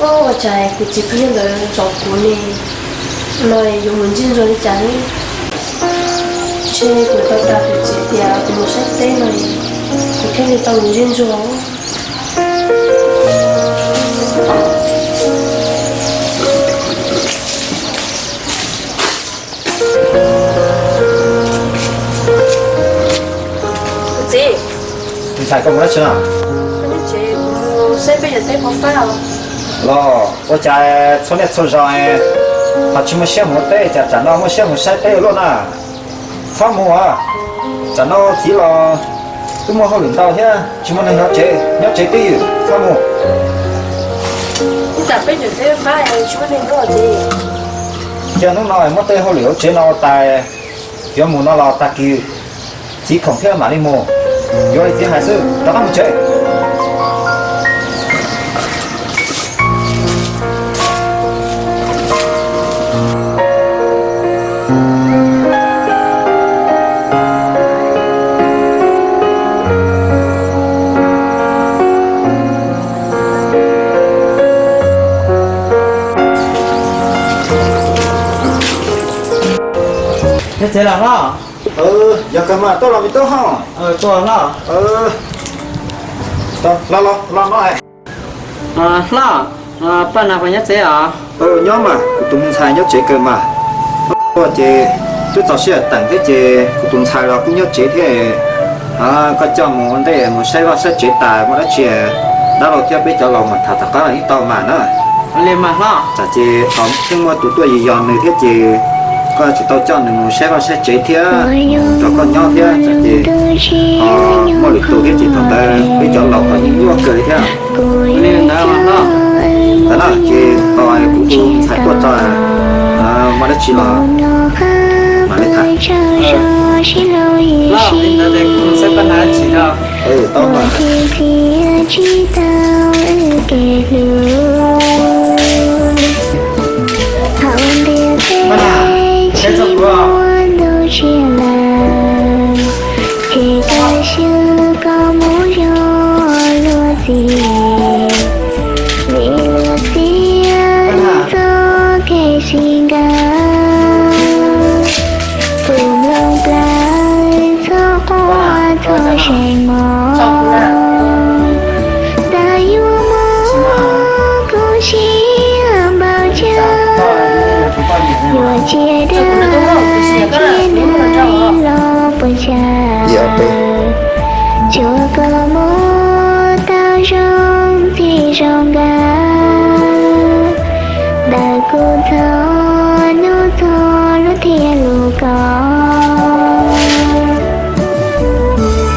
Ua cas kuv txiv pheej nyob ntawd zov kuv ne? No yuav mus ntsia ntsoov li cas ne? Ntshe kuv tau dag kuv txiv tias kuv mus saib teb no, kuv thiaj li tau mus ntsia ntsoov. Kuv txiv, ntxhais, koj mus dab tsi na? Koj nyob tsev, kuv mus saib peb cov teb puas fab os. Los ua cas txhua niaj txhua zaus ho tsis muaj siab mus ua teb, cas tsam no muaj siab mus saib teb luaj na? Txhob mus os, tsam no txiv los twb muaj hauj lwm ntau thiab tsis muaj neeg nyob tsev, nyob tsev twb ywm, txhob mus. Ib tsam peb cov teb fab tsis muaj neeg nyob tsev. Cia hnub no muab tej hauj lwm hauv tsev no ua tas, yuav mus no los tag kis txiv khoom thiab mam li mus. Yuav li txiv hais xwb, rov qab mus tsev. Nyob tsev los hlob? Yog kawg mas, tuaj los me tub hos. Tuaj hlob. Los los los no. Hlob, poj niam puas nyob tsev os? Nyob mas, kuv tus ntxhais nyob tsev kawg mas. Tuaj ces twb txaus sij hawm teem thiab ces kuv tus ntxhais los kuj nyob tsev thiab. Koj coj mus ua ntej mus saib vaj saib tsev tas muaj dab tsi dab laug thiab peb cov laus mas tham tom qab los yeej tau mas na. Li mas hlob. Tsam ces thaum twb muaj tus tuaj yos yos nws thiab ces koj tsis tau coj nws mus saib vaj saib tsev thiab, rau koj nyob thiab tsam ces ho muaj lwm tus thiab ces thaum ntawd peb cov laus ho yeej nyuaj kawg li thiab. Li ntawd mas hlob. Ntawd na ces tos kuv tus ntxhais tuaj tso, muaj dab tsi los mam li tham. Hlob, li ntawd ces kuv mus saib poj niam dab tsi os. Poj niam, saib txog kuv os. Ces koj xyuv koj mus zov luag txiv, vim luag txiv txoj kev sib nkawd, tus nplooj plaws txhob quaj txhob seev mos. Ntawd yuav mus kuv siab npaum cas, yuav cia dag cia nws los puas cas. Tsuav koj mus tau zoo txij zoo nkawm, ntawm kuv txhua hnub txhua lub thiab lub kos.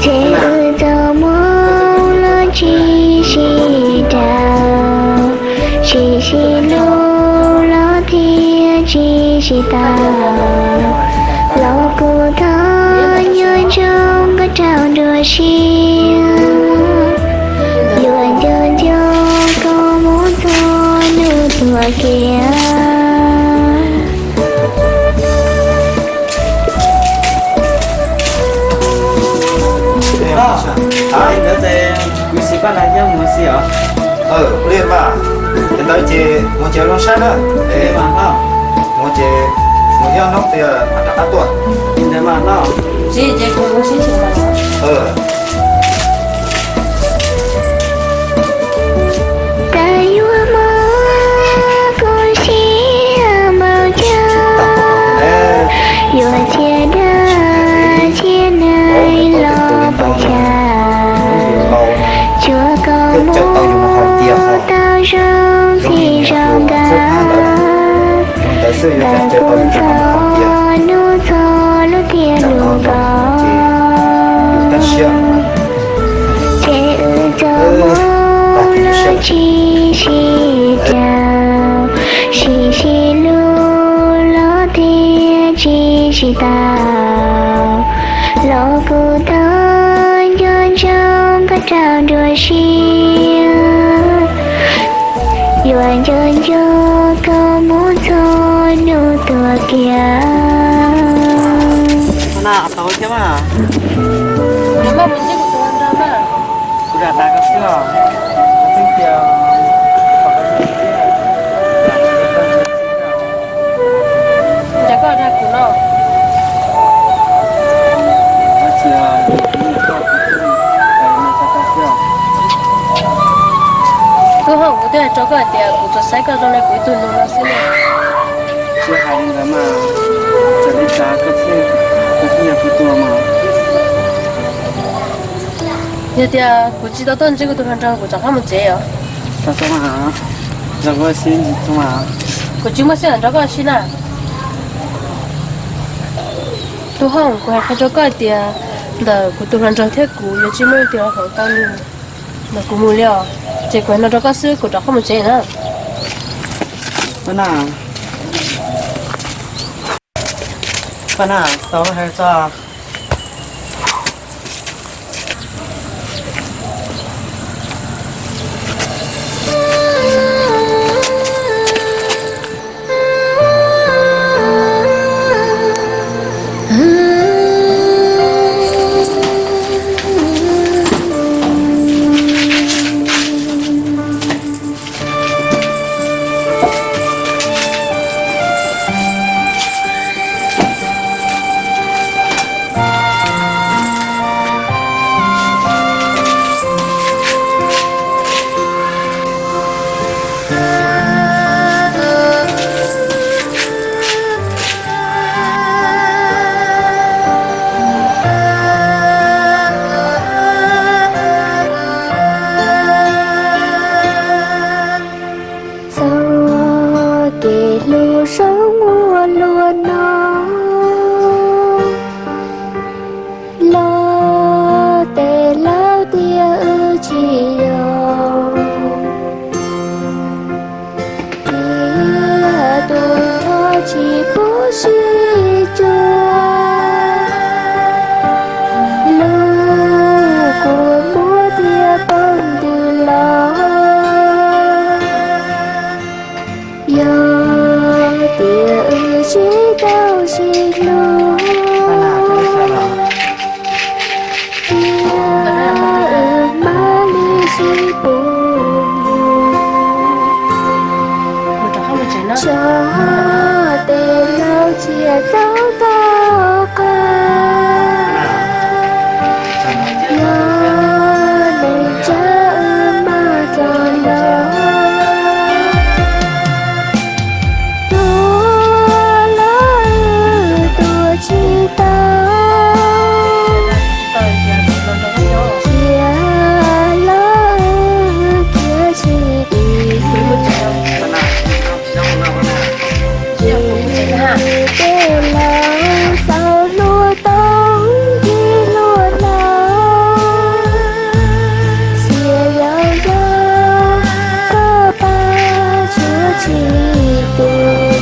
Ces wb txoj hmoo los tsis sib raug, tsis sib hlub los thiaj tsis sib tau. Los kuv thov nco ntsoov koj rau nruab siab, yuav nco ntsoov koj mus txog hnub tuag kiag. Li ntawd ces kuv sim pab nag nyob mus xwb os. Li mas, li ntawd ces mus ces zoo saib na. Mus ces mus ib hnub twg mam rov qab tuaj. Li ntawd mas hlob. Tsis ces kuv mus sib xyuas. Koj yuav mus kuv siab npaum cas, yuav cia dag cia neeg los puas cas. Tsuav koj mus tau zoo txij zoo nkawm, ntawm kuv txhua hnub txhua lub thiab lub kos. Ces wb txoj hmoo tsis sib raug, tsis sib hlub los thiaj tsis sib tau. Los kuv thov nco ntsoov koj rau nruab siab, yuav nco ntsoov koj mus txog hnub tuag kiag. Kuv lam tas koj xwb os, koj txeeb tias kom koj Tub Hauj, kuv twb hais rau koj hais tias kuv tsuas saib koj zoo li kuv ib tug nus no xwb ne. Tsis hais li ntawd mas, txawm li cas koj thiaj, koj thiaj yog kuv tus mas. Yog tias kuv tsis tau tuaj ntsib kuv tus hluas nraug kuv rov qab mus tsev os. Tau tau mas, nrog koj sib ntsis tso mas. Kuv tsis muaj sij hawm nrog koj sib na. Tub Hauj, kuv hais qhia rau koj hais tias ntawm kuv tus hluas nraug thiab kuv yuav tsis muaj leej twg hauv tau nws ntawm kuv mus li os. Ces kuv hais no rau koj xwb, kuv rov qab mus tsev na. Paj Naj, Paj Naj, tau hais tso. Txoj kev hlub zoo ua luaj no, los tes laus tias wb tsis yog, tias tus thov tsis pub sib tsuas, lub kua muag tias poob ntws los. Yog tias wb sib tau sib hlub, cia wb mam li sib pub. Tso tes laus txias tau tau qab, yog neeg tsa wb mam rov los. Tuag los wb tuag tsis tau, khiav los wb khiav tsis dim. Ces tes laus xaus hlua tau ncig hlua hlau, txias yau yau txoj paj tshuav tsis tus.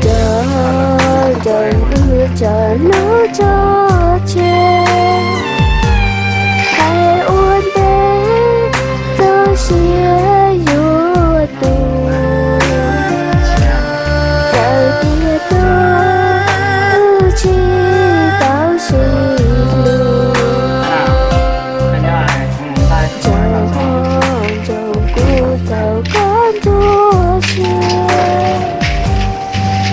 Cov ncoog wb cov hlub tso tseg, hais ua ntej txoj sia yuav tu. Txawm tias tuag wb tsis tau sib hlub, tso ncoog kuv tau koj nruab siab,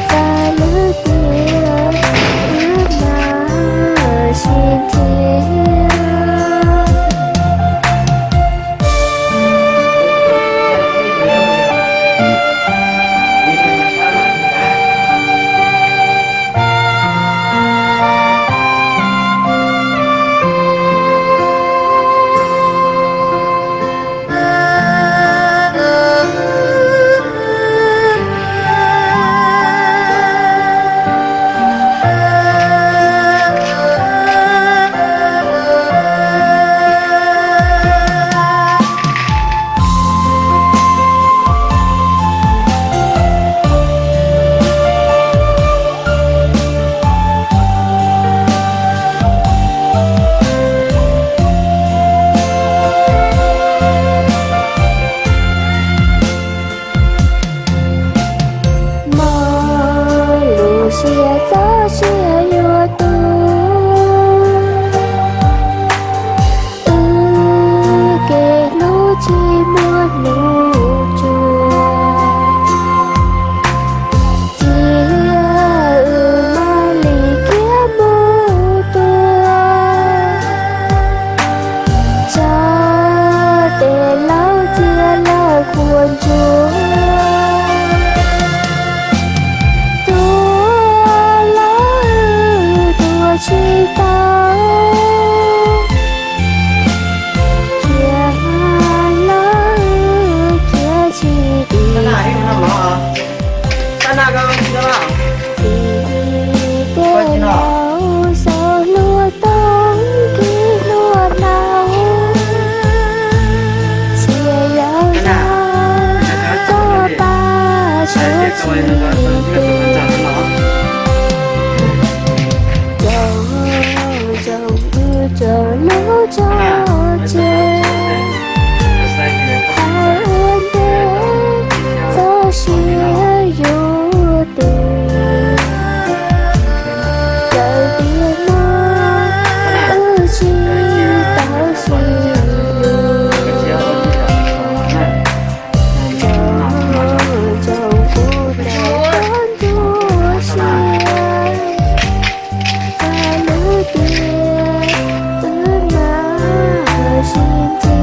xav lwm tiam wb mam sib nrhiav. Muaj lus sia txoj sia yuav tu, wb kev hlub tsis muaj hnub tsuas. tso tseg, hais ua ntej txoj sia yuav tu. Txawm tias no wb tsis tau sib yuav, txog thaum kuv tau koj ntsuag siab, txog lub tiam wb mam sib ntsib.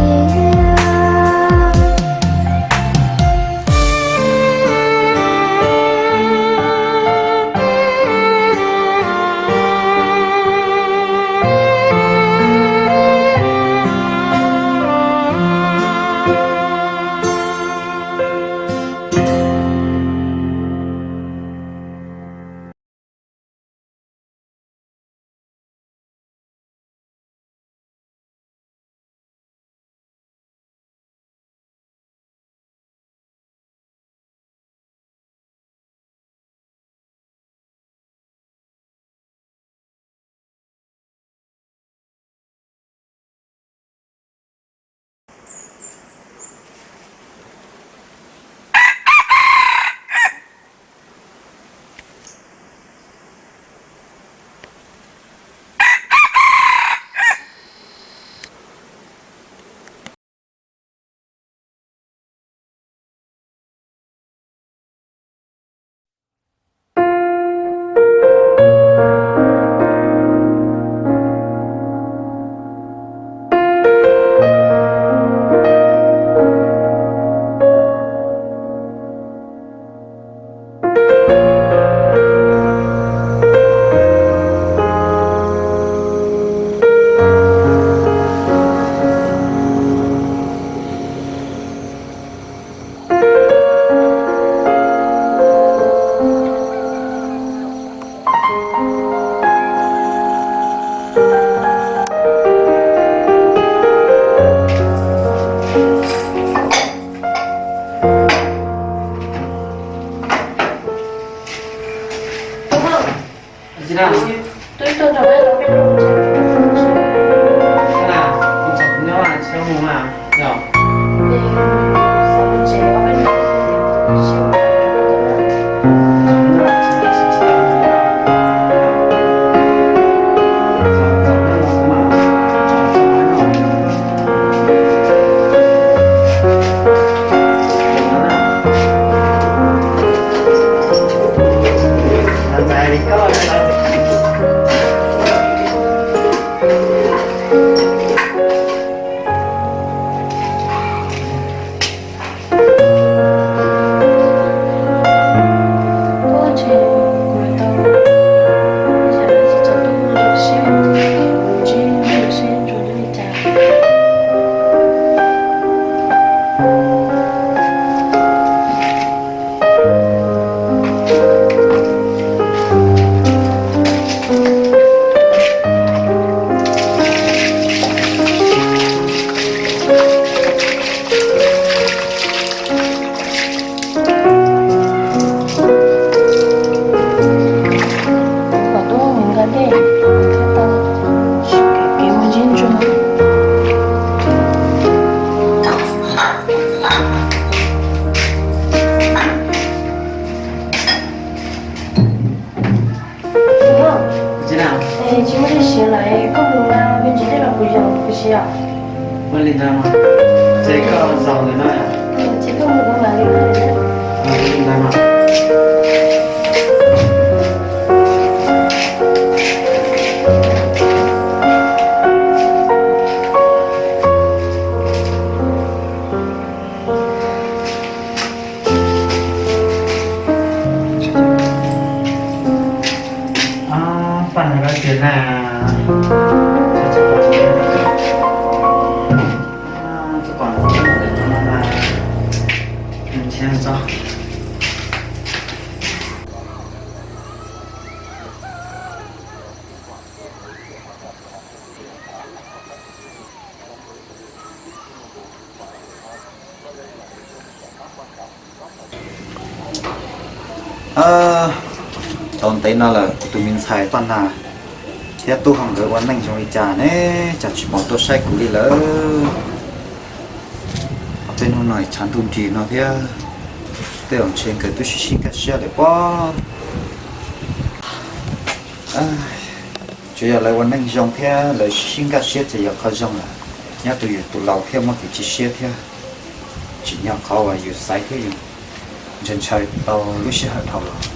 Kom tuaj mus nqa dej, tau kev ua ntsib ntsuag. Tsis muaj dej siav lawm, koj mus nqa me ntsis dej los kuv yos kuv siav. Ua li ntawd mas, ces koj zaum ntawm no yom? Ces koj mus ua mam li ntawd. Ua li ntawd mas. Paj no koj tiag na. Tau ntev no lawm kuv tus me ntxhais Paj Nas Thiab tub ho nkawd ua neej zoo li cas ne, cas tsis pom tuaj saib kuv li lawm? Tej hnub no tshav ntuj nrig no thiab, tej zaum ntshe nkawd twb sib sib nkag siab lawm pob. Tsuas yog lawv ua neej zoo thiab lawv sib sib nkag siab ces yog qhov zoo lawm. Nyob tus yus tus laus thiaj muaj kev cia siab thiab, tsim nyog qhov uas yus xaiv thiab yus ntshaw ntshaw tau lub sij hawm dhau los.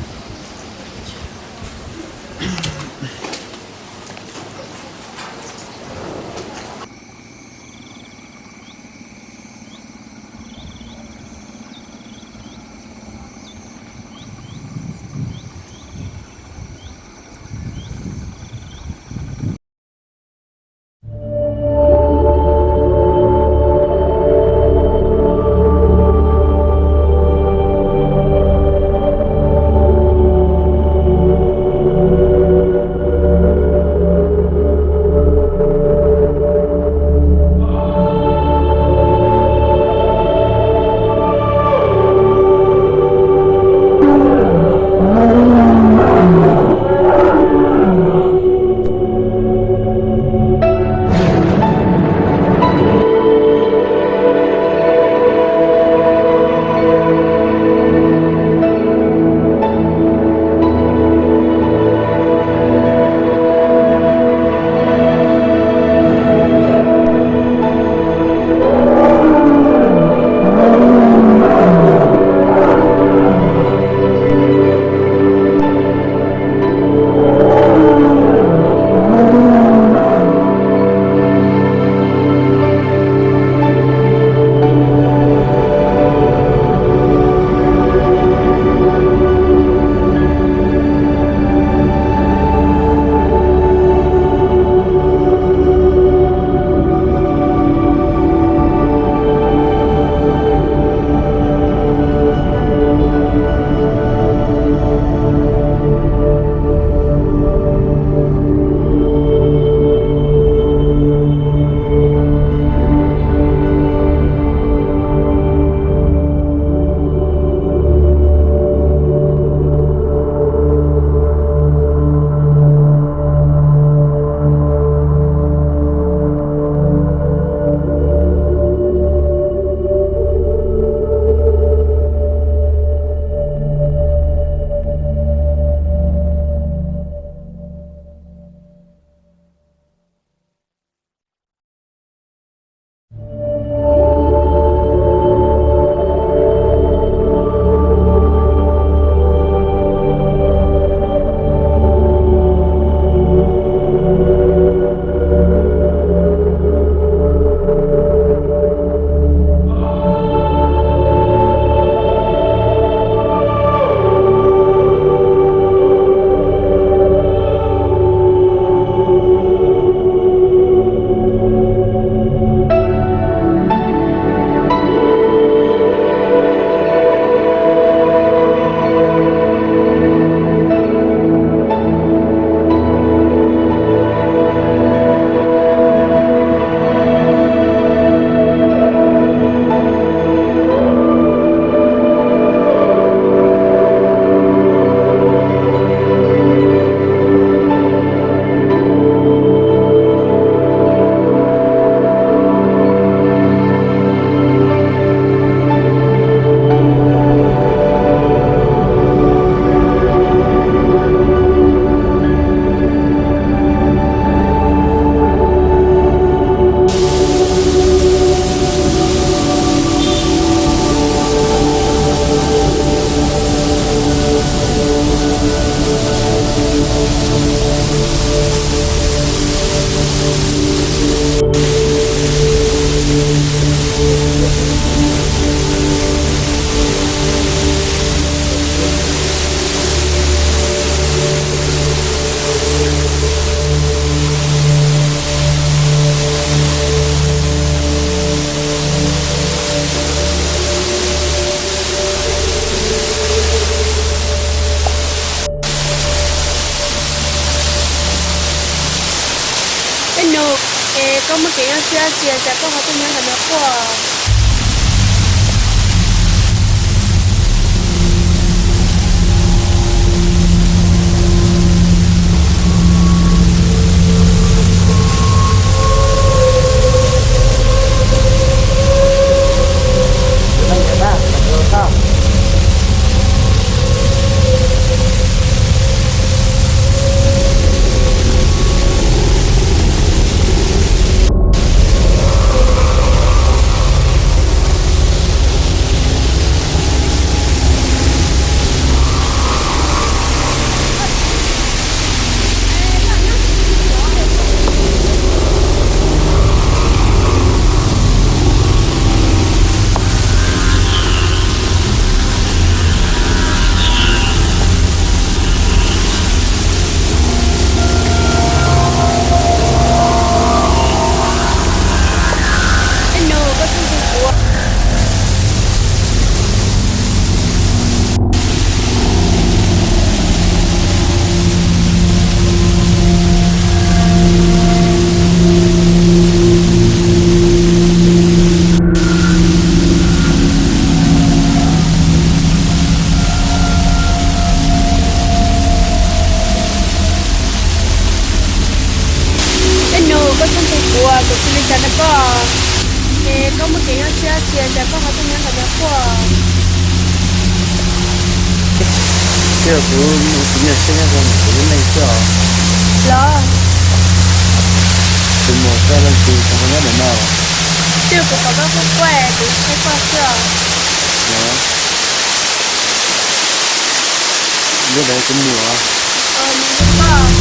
Peb nus, es koj muaj kev nyuaj siab tias cas koj ho tuaj nyob ntawm no quaj? Koj, es koj muaj kev nyuaj siab tias cas koj ho tuaj nyob ntawm no tuaj? Twb yog kuv mus kuv nyiam siab nyob rau ntawm kuv lub neej xwb os. Los, kuv mus txog leej twg kuv ho nyob ntawm no. Twb yog kuv pom koj quaj quaj kuv saib koj xwb os. Los, yog li kuv mus os. Mus mus koj.